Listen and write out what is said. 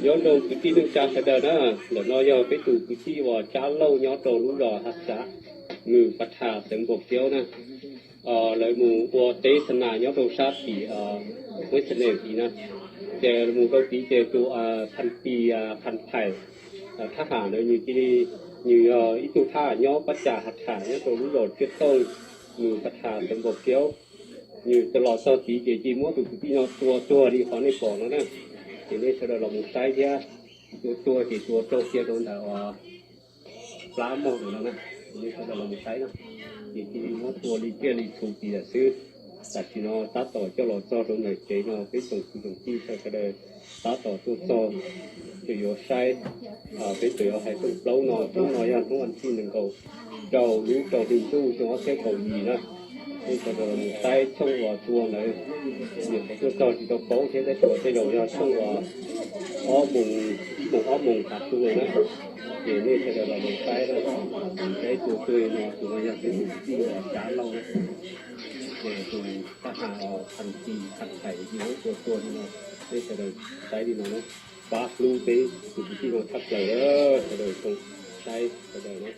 Nyob zoo kwv tij neej tsa sawv daws na, ntawm no yog peb tus kwv tij uas Tsab Lauj nyob rau lub zos Hav Xav, nws Pas Thas xeev Npauj Kiaub na. Lawv mus ua teb xa nas nyob rau sab tim Huab Xas Nees tid na. Ces mus rau tid ces tus Phas Tis Phas Thais, thab ham ntawd nws cia li, nws yog ib tug thab ham nyob pab cas Hav Thas nyob rau lub zos Tsiab Tooj, nws Pas Thas xeev Npauj Kiaub. Nws los txog tid ces cia li muab tus kwv tij no tua tuag li qhov nej pom no na. Ces nej sawv daws los mus saib thiab. Tua tuag ces tua raug kiag rau ntawm plab mog no na. Nej sawv daws los mus saib na. Ces cia li muab tua li tiaj li txhu tid lawm xwb. Tam sim no tab tom coj los txog rau ntawm tsev no peb tsoom kwv tsoom tij sawv daws tab tom tuaj txog, ces yuav saib. Peb tseem yuav hais rooj plaub no, hnub no yog hnub vas thij nees nkaum rau lub rau hli ntuj xyoo ob txhiab kaum yim na. Nej sawv daws los mus saib tshooj uas tua ntawd, nyuam qhuav tuaj txog tsis tau paub thiab tab sis tej zaum yog tshooj uas ob moos, moos ob moos tav su lawm na. Ces nej sawv daws los mus saib na, saib tua tuag no, tus no yog tus kwv tij uas Tsab Lauj na. Ces tus thab ham Phas Tis Phas Thais cia li muab tua tuag li no. Nej sawv daws saib li no na, pab hlub peb tus kwv tij no tshaj plaws, sawv daws saib sawv daws na.